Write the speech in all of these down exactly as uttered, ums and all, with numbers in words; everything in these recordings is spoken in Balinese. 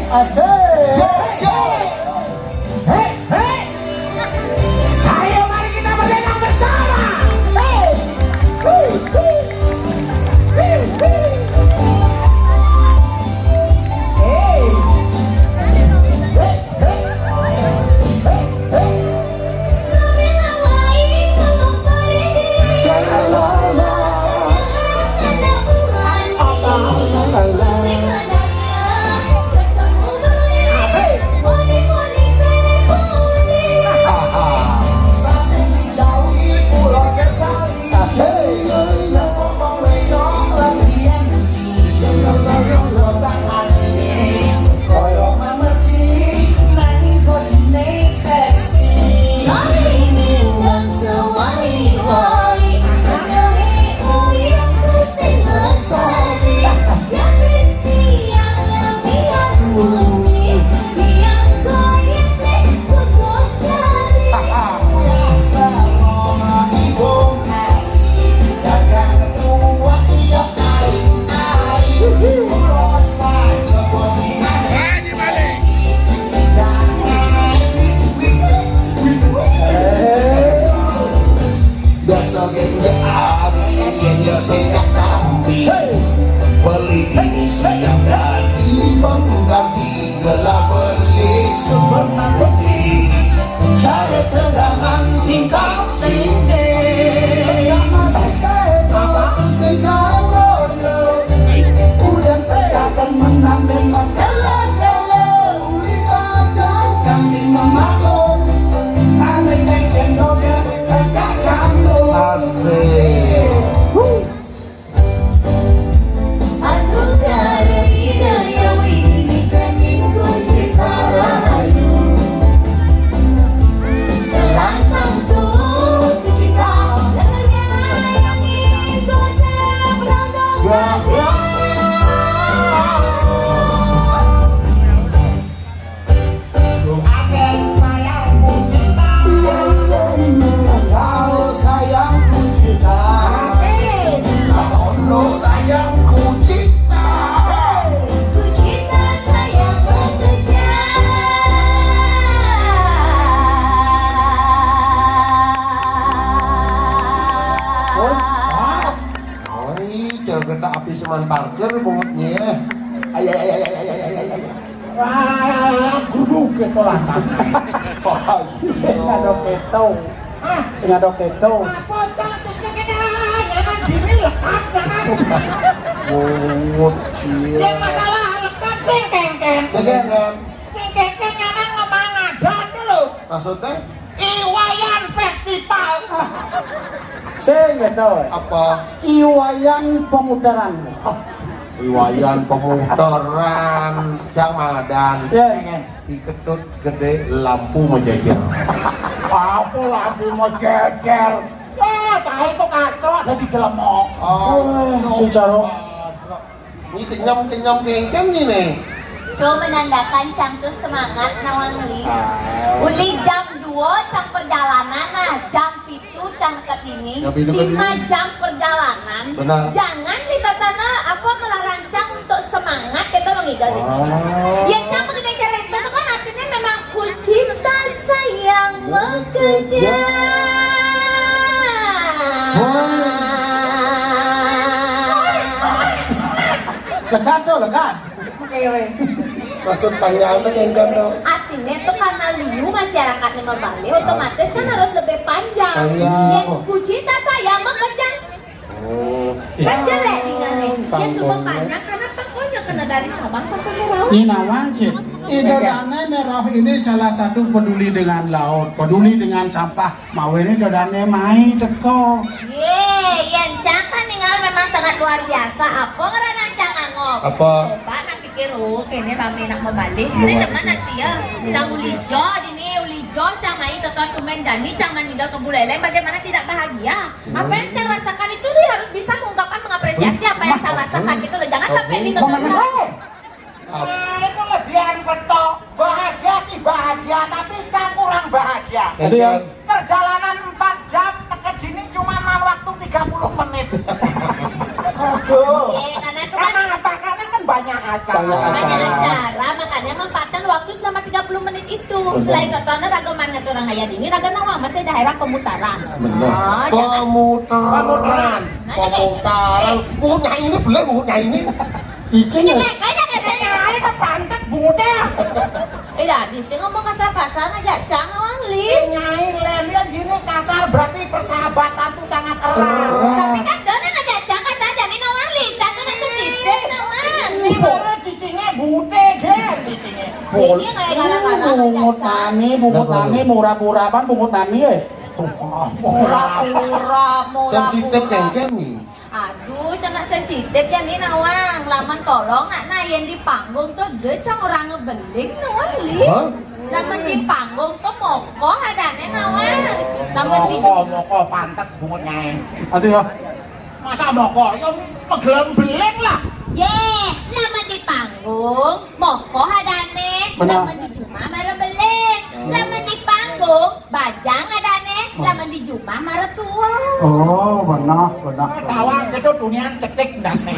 Asik. Yo, yo. Hei, hei. Ayo, mari kita berdendang bersama. Hei. Hu, hu. Hu, hu. Hei. Hei, hei. Hei, hei. Biasa geng ya, abi, ya, ya, sing gak tahu. Beli ini siap dan dibangunkan, tiga lah beli sebentar beli. Cari tendangan tingkat tinggi. Sing gak loyo. Udah kelihatan menang memang. Kalau, kalau uli bajang kami memaklum. Aneh kayak gendong ya, kakak kamu. Asik. Wuh. Asik, sayangku cinta. Kau sayangku cinta. Asik. Kau sayangku cinta. Ku cinta sayang bekerja. Oi, jangan kena api seman parkir bungutnya. Ay, ay, ay, ay, ay, ay, ay, ay, ay. Wah, gudug gitu lah. Wah, sing ada keto. Ah, sing ada keto. Apa cantiknya kena nyaman dini lekat jangan. Bungut, cie. Ya masalah lekat sing kengkeng. Sing kengkeng. Sing kengkeng nyaman ngomong adan dulu. Maksudnya? Iwayan Festival. Sing gitu. Apa? Iwayan pemutaran. Iwayan pemutaran, Cang Madan. Ya, kan? Diketut gede lampu menjejer. Apa lampu menjejer? Ya, cah itu katrok ada di jelemok. Oh, secara ini kenyam-kenyam kengkeng ini. Itu menandakan cang tuh semangat nawang uli. Ah. Uli jam dua cang perjalanan, nah jam pitu cang ke sini, jam pitu ke sini. Lima jam perjalanan. Benar. Jangan kita tanah apa melarang cang untuk semangat kita lo ngigel gitu. Ah. Ya cang begini cara itu tuh kan artinya memang ku cinta sayang bekerja. Wah. Lekat tuh, lekat. Kere. Maksud panjang apa kengkeng tuh? Artinya tuh karena liu masyarakatnya membalik, otomatis kan harus lebih panjang. Panjang. Yang ku cinta sayang bekerja. Oh. Kan jelek tinggalnya. Dia cuma panjang karena pangkonya kena dari Sabang sampai Merauke. Ini nawan, Cik. Ida Dane Merauke ini salah satu peduli dengan laut, peduli dengan sampah. Mawe ini Ida Dane mai teko. Ye, yen cang kan ninggal memang sangat luar biasa. Apa ngerana cang angok? Apa? Coba nak pikir, oh, kene rame nak membalik. Sing demen nanti ya. Cang uli jo, dini uli jo, cang mai teko tumen dani, cang meninggal ke Buleleng. Bagaimana tidak bahagia? Apa yang cang rasakan itu dia harus bisa mengungkapkan, mengapresiasi apa yang cang rasakan gitu loh. Jangan sampai ini. Nah, itu lebihan betok. Bahagia sih bahagia, tapi cang kurang bahagia. Jadi ya. Perjalanan empat jam, ke sini cuma makan waktu tiga puluh menit. Aduh. Iya, karena itu kan. Karena apa? Karena kan banyak Acara. Banyak acara, makanya manfaatkan waktu selama tiga puluh menit itu. Benar. Selain tontonan, raga maan ngaturang hayang dingin, raga nawang masih daerah pemutaran. Benar. Oh, jangan. Pemutaran. Pemutaran. Nah, jadi, pemutaran. Bungut nyai ini, boleh bungut nyai ini. Cicing. Ini ya? Makanya saya nyai kepantek bungutnya. Eh, dah, di sini ngomong kasar-kasar ngajak cang, Nawang Li. Eh, nyai, lain gini kasar, berarti persahabatan tuh sangat erat. Erat. Tapi kan dia ngajak cang kasar, jadi Nawang Li, cang tuh nak sensitif, Nawang. Ini baru cicingnya bute, gen, cicingnya. Ini kayak gara-gara ngajak bungut cang. Nani, bungut nani, murah-murah, Bang, bungut nani, eh. Murah-murah, murah. Sensitif, kengken nih. Aduh, cang nak sensitif ya nih, Nawang. Lamun tolong nak, nak, yén di panggung tuh dia cang orang ngebeling, Nawang Li. Hah? Lamun di panggung tuh mokoh adané, Nawang. Lamun di mokoh, mokoh, pantek bungut nyai. Aduh ya. Masa mokoh? Ya, pegelam beling lah. Yé, lamun di panggung, mokoh adané. Benar. Lamun di jumah mara beling. Lamun di panggung, bajang adané. Oh. Lamun di jumah mara tuah. Oh, benar, benar. Tawang gitu tunian cetik ndasé.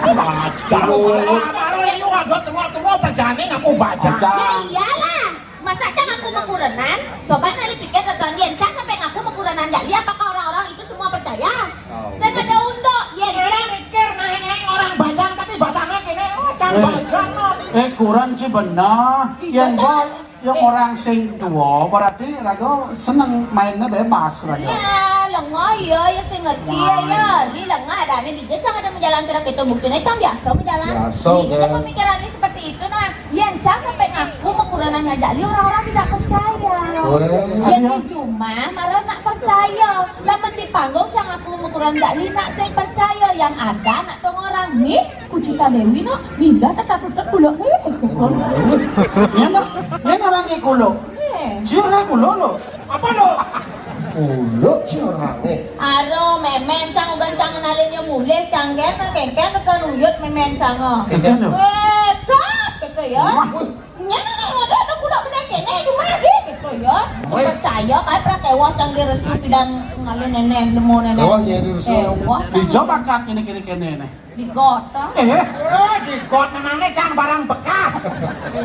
Bajang. Tuh. Kalau itu ada tuah-tuah perjalanan aku bajang. Bajang. Ya iyalah. Masa cang ngaku makurenan? Coba nak pikir, tetuan, yén cang sampai ngaku makurenan jak lié, apakah orang-orang itu semua percaya? Oh. Cang ada unduk, yén cang. Pikir, nah, ini orang bajang tapi basangnya kene, oh, cang bajang, no. Eh, kurenan sih benar. Iya, yén cang. Yang orang sing tua, berarti raga seneng mainnya bebas, raga. Iya, lenga, iya, ya sing ngerti, ya, ya. Di lenga ada nih, di cang ada menjalan cara kita, buktinya cang biasa menjalan. Biasa, kan? Pemikirannya seperti itu, nah. Yén cang sampai ngaku makurenan ngajak lié, orang-orang tidak percaya. Oh, iya. Yén di jumah mara nak percaya. Lamun di panggung cang ngaku makurenan ngajak lié, nak sing percaya. Yang ada nak tong orang nih, Kucita Dewi no, mindah tetap-tetap kuluk nih. Ini no, ini orang ke kuluk. Nih. Cium lah kuluk lo. Apa lo? Kuluk cium orang nih. Aduh, memen cang ugan cang ngenalin ya mulih cang gen, kengken tekan uyut memen cang. Kengken lo. Eh, tak, gitu ya. Wah. Nyana nih, ada, ada budak-budak kene, cuma ada gitu ya. Oi. Percaya, kayak pernah tewah cang di restu pidan ngalih nenek, nemu nenek. Tewah jadi restu. Tewah, cang. Dijawab akad ini kene-kene nih. Di got, ah. Eh? Eh, di got memangnya cang barang bekas.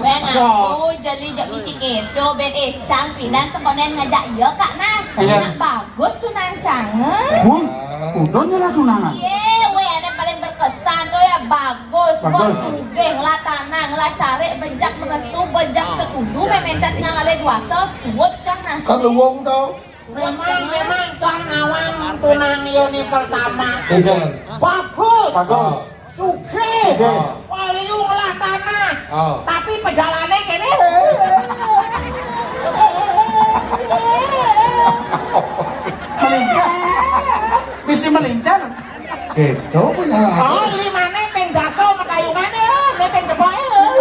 Bén aku, jadi jak misi kedo, bén eh, cang pidan sekonen ngajak iya, Kak, nah. Iya. Nah, bagus tuh nang cang, eh. Wih, udah nyerah tunangan. Iya, weh, ada paling berkesan tuh ya, bagus. Bagus. Wah, sugih, ngelah tanah, ngelah carik, bejak merestu, bejak setuju, memencet ngalih duasa, suwep cang nasi. Kan luwung to. Memang, memang cang nawang tunang yoni pertama. Iya. Bagus. Bagus. Sugih. Sugih. Waliu ngelah tanah. Oh. Tapi pejalannya kene. Melincar. Misi melincar. Gitu, ya. Oh, limane ping daso, makayungane, eh, ne ping deboke, eh.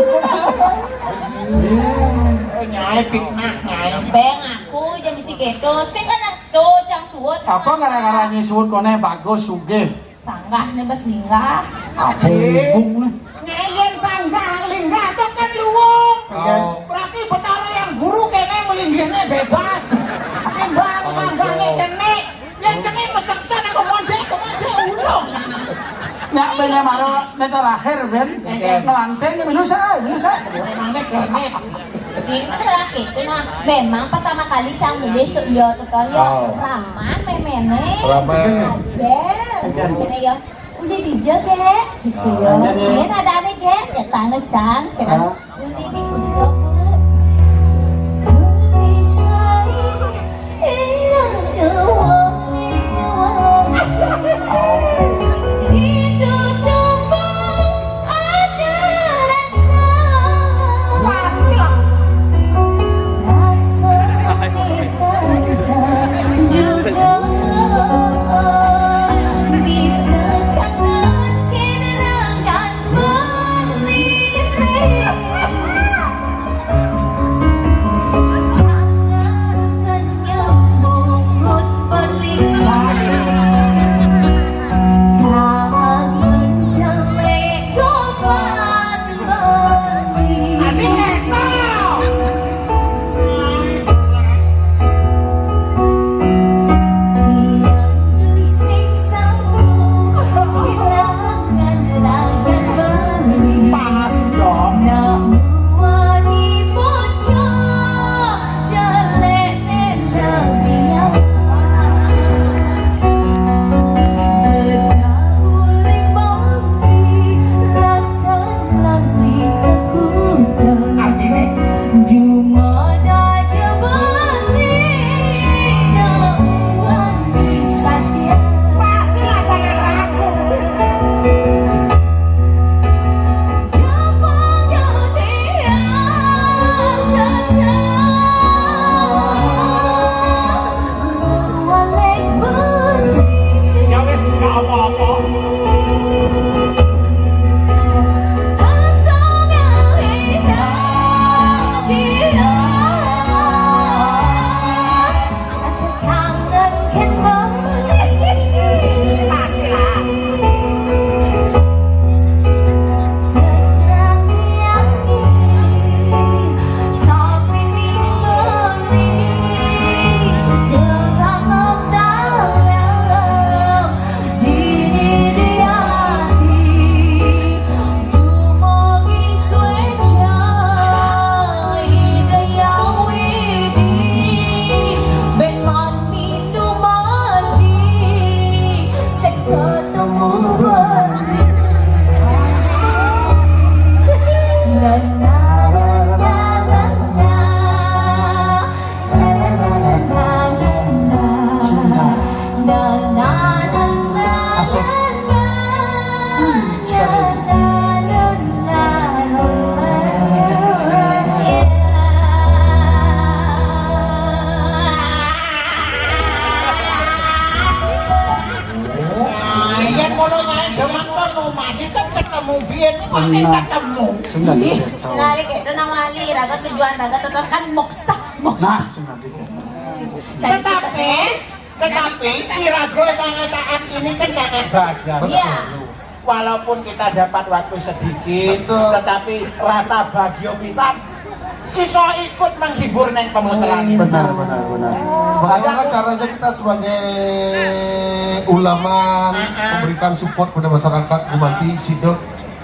Nyai fitnah, nyai. Beng aku jam isi gitu. Sing kan tuh, cang suwut. Apa gara-gara nyai suwut kone bagus, sugih? Sanggah ne bes linggah. Apa hubung ne? Nyai yen sanggah linggah tuh kan luwung. Oh. Berarti Betara yang guru kene melinggihne bebas. Timbang sanggah ne cenik. Yang cenik mesek-sek aku mondek, aku mondek ulung. Nyak ben maro ne terakhir ben. Oke. Ngelanting, minum sa, minum sa. Memang ne kene. Sing masalah gitu, nah, memang pertama kali cang mulih sok iya tuh kan ya. Oh. Ramah memene. Ramah. Ajer. Ajer. Kene ya. Udah dija, Gek, gitu ya. Ah. Iya, ada aneh, Gek. Ya tangga cang. Kene. Ah. Udah di kudu Bu. Kok sing ketemu? Sinaré kéto nang wali, raga tujuan, raga tetep kan moksa, moksa. Nah, sinaré kéto. Tetapi, tetapi, iraga sangat saat ini kan sangat bahagia. Iya. Walaupun kita dapat waktu sedikit, tetapi rasa bahagia pisan iso ikut menghibur neng pemutaran ini. Benar, benar, benar. Bagaimana caranya kita sebagai ulama memberikan support pada masyarakat, gumanti sida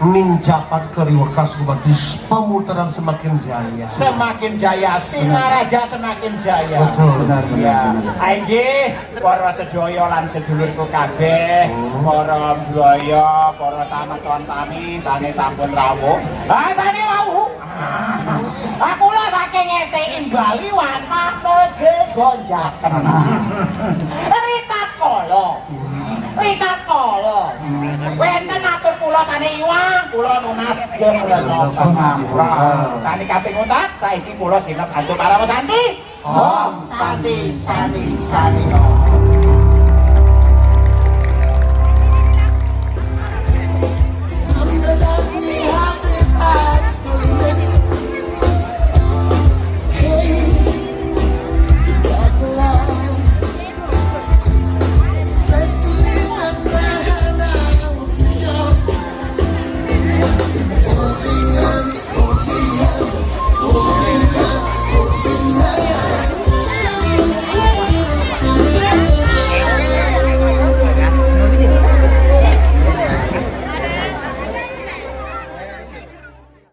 ning japan keriwekas, gumanti pemutaran semakin jaya. Semakin jaya, Singaraja semakin jaya. Betul. Benar, benar, benar. Inggih, para sedaya lan sedulurku kabeh, para mboyo, para sameton sami sane sampun rawuh. Ah, sane wau. Aku lho saking S T I Bali, wantah pege gonjaken. Rita Kolo. Rita Kolo. Wenten atur kula sane iwang, kula nunas jeng rena pangampura. Sane kaping utat, saiki kula sinep antuk para santi. Om Santi, Santi, Santi, Om.